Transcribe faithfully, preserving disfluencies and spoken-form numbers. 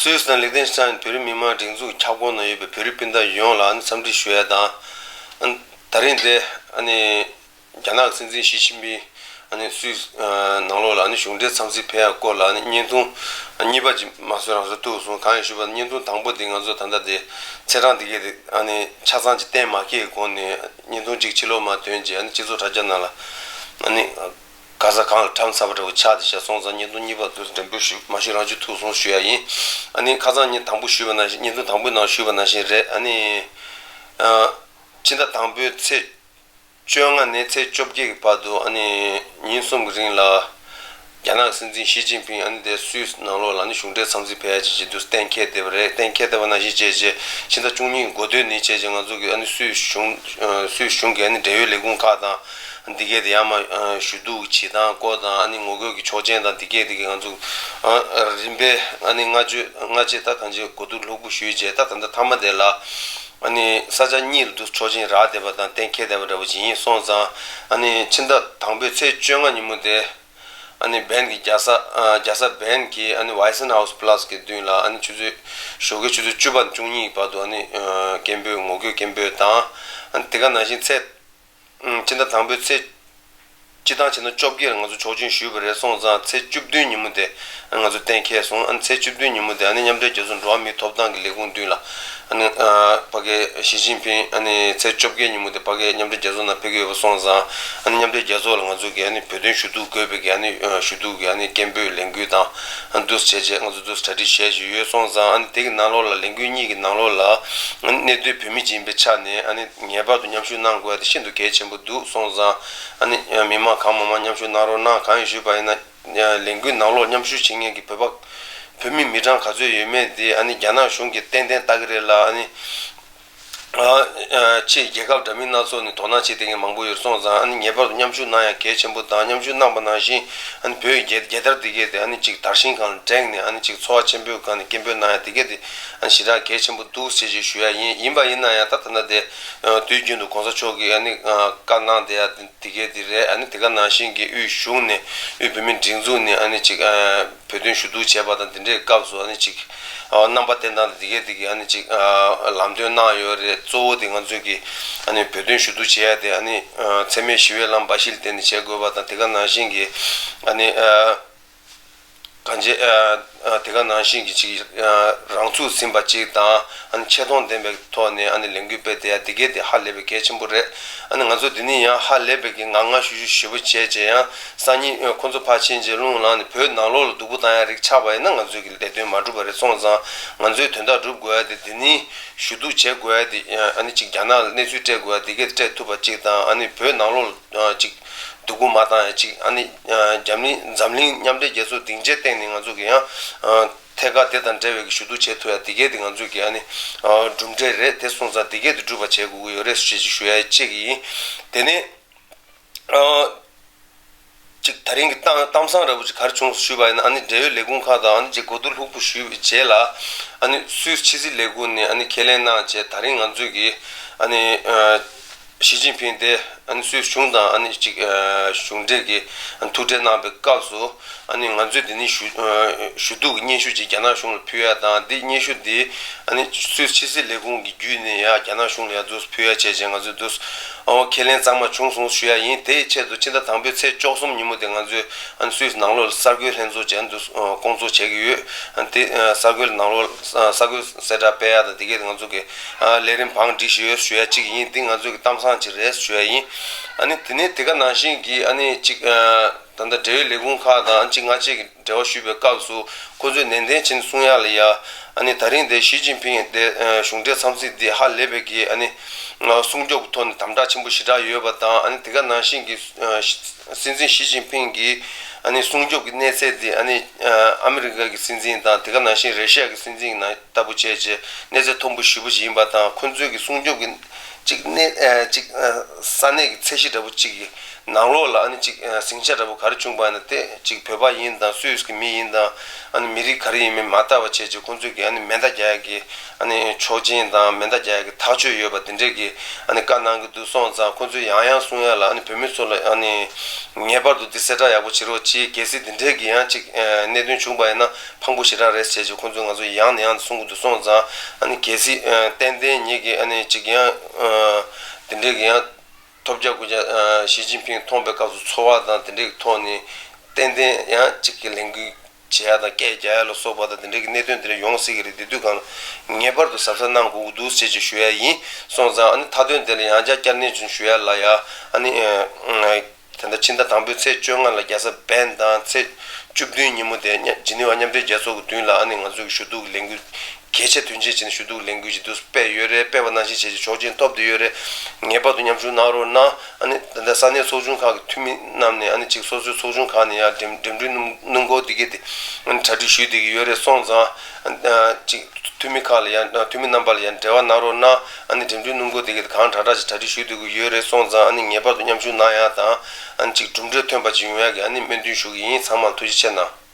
སུད་སི་དང་ལིག་ཏེན་སི་ཊེན་བོད་རིགས་མི་མང་སྒྲིག་འཛུགས་ཁྱབ་ཁོངས་ནང་ཡོད་པའི་བོད་རིགས་སྤུན་ཟླ་ཡོངས་ལ་ཨ་ནི་འཚམས་འདྲི་ཞུ་ཡ་དང་། ཨ་ནི་ད་རིང་འདི་ཨ་ནི་རྒྱ་ནག་གི་སྲིད་འཛིན་ཞི་ཅིན་ཕིང་ཨ་ནི་སུད་སི་ནང་ལོགས་ལ་ཨ་ནི་གཞུང་འབྲེལ་འཚམས་གཟིགས་ཕེབས་ཡ་སྐོར་ལ་ཨ་ནི་བརྙན་ཐུང་གཉིས་པ་ཅིག་མ་བཟོས་རང་བཟོས་ཐུབ་སོང་། གང་ཡིན་ཞུས་པ་ན་བརྙན་ཐུང་དང་པོ་འདི་ང་ཚོ་ད་ལྟ་འདི་ཚེས་གྲངས་འདི་གས་འདི་ཨ་ནི་ཆ་ཚང་ཅིག་གཏན་མ་འཁེལ་གོང་ནས་བརྙན་ཐུང་གཅིག་ཕྱི་ལོགས་མ་ཐོན་རྗེས་ཨ་ནི་སྤྱི་ཚོགས་དྲ་རྒྱ་ནང་ལ་ཨ་ནི། ག་ས་གང་ལ་བཀྲམ་ཚར་བ་འདྲ་བོ་ཆགས་བསྡད་ཤག་སོང་ཙང་བརྙན་ཐུང་གཉིས་པ་དུས་འགྲེམས་སྤེལ་ཞུ་མ་ཞུས་རང་ཞུ་ཐུབ་སོང་ཞུ་ཡ་ཡིན། ཨ་ནི་ཁ་སང་ཉིན་དང་པོ་ཞུས་པ་ནང་བཞིན་བརྙན་ཐུང་དང་པོའི་ནང་ཞུས་པ་ནང་བཞིན་རེད། ཨ་ནི་ཨ་ཕྱི་ཟླ་དང་པོའི་ཚེས་བཅོ་ལྔ་ནས་ཚེས་བཅོ་བརྒྱད་ཀྱི་བར་དུ་ཨ་ནི་ཉིན་གསུམ་གྱི་རིང་ལ་རྒྱ་ནག་སྲིད་འཛིན་ཞི་ཅིན་ཕིང་ཨ་ནི་དེ་སུད་སི་ནང་ལོགས་ལ་ཨ་ནི་གཞུང་འབྲེལ་འཚམས་གཟིགས་ཕེབས་ཡ་ཅིག་བྱེད་དུས་གཏན་འཁེལ་བསྡད་པ་རེད། གཏན་འཁེལ་བསྡད་པ་ནང་བཞིན་བྱས་རྗེས་ཕྱི་ཟླ་བཅུ་གཉིས་འགོ་སྟོད་ནས་བྱས་རྗེས་ང་ཚོ་གི་ཨ་ནི་སུད་སི་གཞུང་སུད་སི་གཞུང་གི་ཨ་ནི་འབྲེལ་ཡོད་ལས་ཁུངས་ཁག་དང་། འདི་གས་དེ་ཡང་མ་ཞུ་གཏུག་བྱེད་སྟངས་སྐོར་དང་ཨ་ནི་ངོ་རྒོལ་གྱི་ཆོག་མཆན་དང་འདི་གས་དེ་གས་ང་ཚོ་རིམ་པས་ཨ་ནི་སྔ་ཆོས་སྔ་ཆད་ད་གང་ཅི་གོ་བསྡུར་ལྷུག་པོ་ཞུས་རྗེས་ད་ད་ལྟ་མཐའ་མ་དེ་ལ་ཨ་ནི་ས་ཆ་གཉིས་ལ་དུ་ཆོག་མཆན་རག་བསྡད་པ་དང་གཏན་འཁེལ་བསྡད་པ་འདྲ་བོ་ཅིག་ཡིན་སོང་ཙང་ཨ་ནི་ཕྱི་ཟླ་དང་པོའི་ཚེས་བཅོ་ལྔ་ཉིན་མོ་དེ་ཨ་ནི་བྷན་གྱི་རྒྱལ་ས་རྒྱལ་ས་བྷན་གྱི་ཨ་ནི་ཝའི་སན་ཧའུ་སི་ཕ་ལ་སི་གི་མདུན་ལ་ཨ་ནི་ཆུ་ཚོད་ཞོགས་ཀའི་ཆུ་ཚོད་བཅུ་པ་ནས་བཅུ་གཉིས་བར་དུ་ཨ་ནི་སྐད་འབོད་ངོ་རྒོལ་སྐད་འབོད་དང་ཨ་ནི་དེ་ག་ནང་བཞིན་ཚེས། ཕྱི་ཟླ་དང་པོའི་ཚེས་སྤྱི་བཏང་བྱས་ན་བཅོ་བརྒྱད་ལ་ང་ཚོ་ཆོག་མཆན་ཞུས་པ་རེད། སོང་ཙང་ཚེས་བཅུ་བདུན་ཉིན་མོ་དེ་ང་ཚོ་གཏན་འཁེལ་སོང་། ཨ་ནི་ཚེས་བཅུ་བདུན་ཉིན་མོ་དེ་ཨ་ནི་མཉམ་འབྲེལ་རྒྱལ་ཚོགས་འགྲོ་བ་མིའི་ཐོབ་ཐང་གི་ལས་ཁུངས་མདུན་ལ་ཨ་ནི་ཕ་གི་ཞི་ཅིན་ཕིང་ཨ་ནི་ཚེས་བཅོ་བརྒྱད་ཉིན་མོ་དེ་ཕ་གི་མཉམ་འབྲེལ་རྒྱལ་ཚོགས་ནང་ཕེབས་ཀྱི་ཡོད་པ་སོང་ཙང་ཨ་ནི་མཉམ་འབྲེལ་རྒྱལ་ཚོགས་ལ་ང་ཚོ་གི་ཨ་ནི་བོད་དོན་ཞུ་གཏུག་དགོས་པའི་གི་ཨ་ནི་ཞུ་གཏུག་གི་ཨ་ནི་སྐད་འབོད་ལས་འགུལ་དང་ཨ་ནི་འདུག་སེ་བྱས་རྗེས་ང་ཚོ་འདུག་སེ་གྲ་སྒྲིག་བྱས་བཞིན་ཡོད། སོང་ཙང་ཨ་ནི་དེ་གི་ནང་ལོགས་ལ་ལས་འགུལ་གཉིས་ཀྱི་ནང་ལོགས་ལ་ཨ་ནི་གནས་སྡོད་བོད་མི་ཅིག་ཡིན་པའི་ཆ་ནས་ཨ་ནི། ངེས་པར་དུ་མཉམ་ཞུགས་གནང་དགོས་ཡ་དེ་ཤིན་ཏུ་གལ་ཆེན་པོ་འདུག་སོང་ཙང་ཨ་ནི་མི་མང་གང་མང་མང་མཉམ་ཞུགས་གནང་རོགས་གནང་། གང་ཡིན་ཞུས་པ་ཡིན་ན་ལས་འགུལ་ནང་ལོགས་མཉམ་ཞུགས་བྱེད་མཁན་གྱི་བོད་པ་བོད་མི་མི་གྲངས་ག་ཚོད་ཡོད་མེད་དེ་ཨ་ནི་རྒྱ་ནག་གཞུང་གིས་ཏན་ཏན་ལྟ་གི་རེད་ལ་ཨ་ནི་ཕྱི་རྒྱལ་ཁབ་འདྲ་མིན་སྣ་ཚོགས་ནས་དོ་སྣང་བྱེད་བསྡད་མཁན་མང་པོ་ཡོད་སོང་ཙང་ཨ་ནི་ངེས་པར་དུ་མཉམ་ཞུགས་གནང་ཡ་གལ་ཆེན་པོ་དང་མཉམ་ཞུགས་གནང་པ་ནང་བཞིན་ཨ་ནི་བོད་ཀྱི་རྒྱལ་རྒྱལ་དར་འདི་གས་དེ་ཨ་ནི་ཅིག་དར་ཤིང་སྒང་ལ་བསྒྲེངས་ནས་ཨ་ནི་ཅིག་ཚོར་བ་ཆེན་པོའི་སྒང་ནས་སྐད་འབོད་གནང་ཡ་འདི་གས་དེ་ཨ་ནི་ཞེ་དྲག་གལ་ཆེན་པོ་འདུག་ཟེར་ཅིག་ཞུ་ཡ་ཡིན། ཡིན་པ་ཡིན་ན་ཡང་ད་ད་ལྟ་དེ། དུས་རྒྱུན་དུ་༸གོང་ས་མཆོག་གིས་ཨ་ནི་བཀའ་གནང་བསྡད་ཡ་དེ་གས་དེ་རེད། ཨ་ནི་དེ་ག་ནང་བཞིན་གྱི་དབུས་གཞུང་ནས་དབུས་བོད་མིའི་སྒྲིག་འཛུགས་ནས་ཨ་ནི་ཅིག་བོད་དོན་ཞུ་གཏུག་བྱས་པ་དང་དེ་འདྲའི་སྐབས་སུ་ཨ་ནི་ཅིག་རྣམ་པ་བསྟན་སྟངས་དེ་གས་དེ་གས་ཨ་ནི་ཅིག་ལམ་སྟོན་གནང་ཡོད་རེད། གཙོ་བོ་དེ་ང་ཚོས་ཀྱི་ཨ་ནི་བོད་དོན་ཞུ་གཏུག་བྱེད་ཡ་དེ་ཨ་ནི་འཚེ་མེད་ཞི་བའི་ལམ་འབའ་ཞིག་ལ་བརྟེན་ནས་བྱེད་དགོས་པ་དང་དེ་ག་ནང་བཞིན་གྱི་ཨ་ནི། གང་ཅི། དེ་ག་ནང་བཞིན་གྱི་ཅིག་རང་ཚུགས་ཟིན་པ་ཅིག་དང་ཆེ་མཐོང་ལྡན་པའི་ཐོག་ནས་ལས་འགུལ་སྤེལ་བསྡད་ཡ་དེ་གས་དེ་ཧ་ལས་པའི་གལ་ཆེན་པོ་རེད། ང་ཚོ་འདི་ནས་ཡང་ཧ་ལས་པའི་གི་ངང་ངང་ཞུ་ཞུ་ཞུ་པོ་བྱས་བྱས་ཡང་སང་ཉིན་ཁོ་ཚོ་ཕར་ཕྱིན་རྗེས་རླུང་ལངས་ནས་བོད་ནང་ལོགས་ལ་སྡུག་པོ་བཏང་ཡ་རིགས་ཆགས་པ་ཡིན་ན་ང་ཚོས་གི་ལས་དོན་མ་འགྲུབ་པ་རེད། སོང་ཙང་ང་ཚོས་དོན་དག་སྒྲུབ་དགོས་ཡ་དེ་འདི་ནས་ཞུ་གཏུག་བྱེད་དགོས་ཡ་དེ་ཨ་ནི་ཅིག་རྒྱ་ནག་ལ་གནས་ཚུལ་སྤྲད་དགོས་ཡ་དེ་གས་སྤྲད་ཐུབ་པ་ཅིག་དང་ཨ་ནི་བོད་ནང་ལོགས་ལ་ཅིག་སྡུག་པོ་མ་བཏང་ཡ་ཅིག་ཨ་ནི་འཛམ་གླིང་འཛམ་གླིང་མཉམ་འབྲེལ་རྒྱལ་ཚོགས་སྡིངས་ཆའི་སྟེང་ནས་ང་ཚོ་གི་ཡང་ཐད་ཀར་དེ་དང་འབྲེལ་བའི་གི་ཞུ་གཏུག་བྱེད་ཐུབ་ཡ་དེ་གས་དེ་ང་ཚོ་གི་ཨ་ནི་གྲུབ་འབྲས་རེད། དེ་སོང་ཙང་དེ་གས་དེ་སྒྲུབ་པ་བྱེད་དགོས་ཀྱི་ཡོད་རེད་ཞེས་ཞུ་ཡ་གཅིག་ཡིན། དེ་ནས་ཅིག་ད་རིང་གི་གཏམ་གཏམ་བཟང་འདྲ་པོ་ཅིག་ག་རེ་བྱུང་ཞུས་པ་ཡིན་ན་ཨ་ནི་འབྲེལ་ཡོད་ལས་ཁུངས་ཁག་དང་ཨ་ནི་ཅིག་གོ་བསྡུར་ལྷུག་པོ་ཞུས་པའི་རྗེས་ལ་ཨ་ནི་སུད་སི་ཕྱི་སྲིད་ལས་ཁུངས་ནས་ཨ་ནི་ཁས་ལེན་གནང་བྱས་ད་རིང་ང་ཚོས་གི་ཨ་ནི། ཞི་ཅིན་ཕིང་དེ་ཨ་ནི་སུད་སི་གཞུང་དང་ཨ་ནི་ཅིག་གཞུང་འབྲེལ་གྱི་ཐུག་འཕྲད་གནང་པའི་སྐབས་སུ་ཨ་ནི་ང་ཚོས་དེ་ནི་ཞུ་ཞུ་གཏུག་གི་སྙན་ཞུ་ཅིག་རྒྱ་ནག་གཞུང་ལ་ཕུལ་ཡ་དང་དེ་སྙན་ཞུ་དེ་ཨ་ནི་སུད་སི་ཕྱི་སྲིད་ལས་ཁུངས་ཀྱི་བརྒྱུད་ནས་ཡ་རྒྱ་ནག་གཞུང་ལ་ཡ་འདུག་ཕུལ་ཡ་བྱས་བྱས་ང་ཚོས་འདུག་ཨོ་ཁས་ལེན་གཙང་མ་བྱུང་སོང་ཞུ་ཡ་ཡིན། དེའི་ཆེད་དུ་ཕྱི་ཟླ་དང་པོའི་ཚེས་བཅུ་གསུམ་ཉིན་མོ་དེ་ང་ཚོས་ཨ་ནི་སུད་སི་ནང་ལོགས་ལ་གསར་འགོད་ལྷན་ཚོགས་བྱས་འདུག་སྐོང་ཚོགས་བྱེད་ཀྱི་ཡོད། དེ་གསར་འགོད་ནང་ལོགས་གསར་འགོད་གསལ་བསྒྲགས་སྤེལ་ཡ་དང་དེ་གའི་ང་ཚོ་གི་ལས་རིམ་བང་སྒྲིག་ཞུ་ཞུ་ཡ་གཅིག་ཡིན། འདི་ང་ཚོ་གི་གཏམ་བཟང་གཅིག་རེད་ཞུ་ཡ་ཡིན། ཨ་ནི་དེ་ནས་དེ་ག་ནང་བཞིན་གྱི་ཨ་ནི་གཅིག་ད་ལྟ་འབྲེལ་ཡོད་ལས་ཁུངས་ཁག་དང་ཨ་ནི་གཅིག་སྔ་རྗེས་ཀྱི་འབྲེལ་བ་ཞུས་པའི་སྐབས་སུ་ཁོ་ཚོས་ནན་ཏན་བྱས་ནས་གསུང་ཡ་ལ་ཡ་ཨ་ནི་ད་རིང་དེ་ཞི་ཅིན་ཕིང་དེ་གཞུང་འབྲེལ་འཚམས་གཟིགས་འདི་ཧ་ལས་པའི་གི་ཨ་ནི་སྲུང་སྐྱོབ་ཀྱི་ཐོག་ནས་དམ་དྲག་ཆེན་པོ་ཞེ་དྲག་ཡོད་པ་དང་ཨ་ནི་དེ་ག་ནང་བཞིན་གྱི་སྲིད་འཛིན་ཞི་ཅིན་ཕིང་གི་ཨ་ནི་སྲུང་སྐྱོབ་ཀྱི་གནས་ཚད་དེ་ཨ་ནི་ཨ་མི་རི་ཀ་གི་སྲིད་འཛིན་དང་དེ་ག་ནང་བཞིན་རེ་ཤི་ཡ་གི་སྲིད་འཛིན་ནང་ལྟ་བུ་བྱས་རྗེས་གནས་ཚད་མཐོན་པོ་ཞེ་པོ་ཅིག་ཡིན་པ་དང་ཁོང་ཚོའི་གི་སྲུང་སྐྱོབ་ཀྱི་གཅིག་གནས་གཅིག་ས་གནས་ཀྱི་ཚད་གཞི་འདྲ་པོ་གཅིག་གི་ ནང་ལོགས་ལ་ཨ་ནི་ཅིག་ཟིང་ཆ་འདྲ་པོ་ག་རེ་བྱུང་པ་ཡིན་ན། དེ་ཅིག་བོད་པ་ཡིན་དང་སུད་སི་གི་མི་ཡིན་དང་ཨ་ནི་མི་རིགས་ག་རེ་ཡིན་མིན་མ་བལྟ་བ་བྱས་ཅིག་ཁོང་ཚོས་ཀྱི་ཨ་ནི་མེ་མདའ་རྒྱག་ཡག་གི་ཨ་ནི་ཆོག་མཆན་དང་མེ་མདའ་རྒྱག་ཡག་གི་ཐག་གཅོད་ཡོད་པ་དེ་འདྲས་ཀྱི་ཨ་ནི་བཀའ་གནང་གི་འདུག་སོང་ཙང་། ཁོང་ཚོས་ཡང་ཡང་གསུང་ཡག་ལ་ཨ་ནི་བོད་མི་ཚོ་ལ་ཨ་ནི་ངེས་པར་དུ་འདི་གསལ་བསྒྲགས་ཡག་པོ་བྱེད་རོགས་གྱིས། གལ་སྲིད་འདི་འདྲས་ཀྱི་ཡང་ཅིག་གནད་དོན་བྱུང་པ་ཡིན་ན་ཕངས་པོ་ཞེ་དྲག་རེད་ཟེར་ཅིག་ཁོང་ཚོས་ང་ཚོ་ཡང་ནས་ཡང་དུ་གསུང་གི་འདུག་སོང་ཙང་། ཨ་ནི་གལ་སྲིད་ཏན་ཏན་ངེད་ཀྱི་ཨ་ནི་ཅིག་ཡང་འདི་འདྲས་ཀྱི་ཡང་ཐོབ་རྒྱག་དགོས་ཀྱང་། ཞི་ཅིན་ཕིང་མཐོང་པའི་སྐབས་སུ་ཚོར་བ་དང་དེ་འདྲའི་ཐོག་ནས་ཏན་ཏན་ཡང་གཅིག་གི་ལས་འགུལ་བྱེད་ཡ་དང་སྐད་རྒྱག་ཡ་ལ་སོགས་པ་དང་དེ་འདྲའི་གི་གནད་དོན་དེ་འདྲ་ཡོང་སྲིད་ཀྱི་རེད། དེ་དུས་གང་ངེས་པར་དུ་གཟབ་གཟབ་གནང་དགོས་ཀྱི་འདུག་ཟེར་ཅིག་ཞུ་ཡ་ཡིན། སོང་ཙང་ཨ་ནི་མཐའ་དོན་དེ་ལ་ཡང་བསྐྱར་བསྐྱར་ནན་ཅིག་ཞུ་ཡ་ལ་ཡ། ཨ་ནི་ད་ལྟ་ཕྱི་ཟླ་དང་པོའི་ཚེས་བཅོ་ལྔ་ལ་རྒྱལ་ས་བན་དང་ཚེས་བཅུ་བདུན་ཉིན་མོ་དེ་ཇི་ནི་ཝ་མཉམ་འབྲེལ་རྒྱལ་ཚོགས་ཀྱི་མདུན་ལ་ཨ་ནི་ང་ཚོ་གི་ཞུ་གཏུག་གི་ལས་འགུལ་གལ་ཆེ་དོན་ཆེ་བྱས་ནས་ཞུ་གཏུག་ལས་འགུལ་ཞིག་འདུག་སྤེལ་ཡོད་རེད། སྤེལ་བ་ནང་བཞིན་བྱས་ཀྱི་ཆོག་མཆན་ཐོབ་བསྡད་ཡོད་རེད། ངེས་པར་དུ་མཉམ་ཞུགས་གནང་རོགས་གནང་། ཨ་ནི་ད་ལྟ་ས་གནས་ཚོགས་ཆུང་ཁག་གི་འཐུས་མི་རྣམས་ནས་ཨ་ནི་ཅིག་སོ་སོའི་ཚོགས་ཆུང་ཁག་ནས་ཡང་འགྲིམ་འགྲིམ་འགྲུལ་སྣུམ་སྣུམ་འཁོར་འདི་གས་དེ་ཨ་ནི་གྲ་སྒྲིག་ཞུས་བསྡད་ཀྱི་ཡོད་རེད། སོང་ཙང་ཨ་ཅིག་འཐུས་མི་ཁག་ལ་ཡང་འཐུས་མི་རྣམ་པ་ལ་ཡང་འབྲེལ་བ་གནང་རོགས་གནང་། ཨ་ནི་འགྲིམ་འགྲུལ་སྣུམ་འཁོར་འདི་གས་དེ་གང་དྲག་དྲག་ཅིག་གྲ་སྒྲིག་ཞུས་བསྡད་ཀྱི་ཡོད་རེད། སོང་ཙང་ཨ་ནི་ངེས་པར་དུ་མཉམ་ཞུགས་གནང་ཡ་དང་ཨ་ནི་ཅིག་གྲུབ་འབྲས་ཐོན་པ་ཅིག་ཡོང་ཡ་གི་ཨ་ནི་སྨོན་འདུན་ཞུ་གི་ཡིན། ཚང་མར་ཐུགས་རྗེ་ཆེ་གནང་།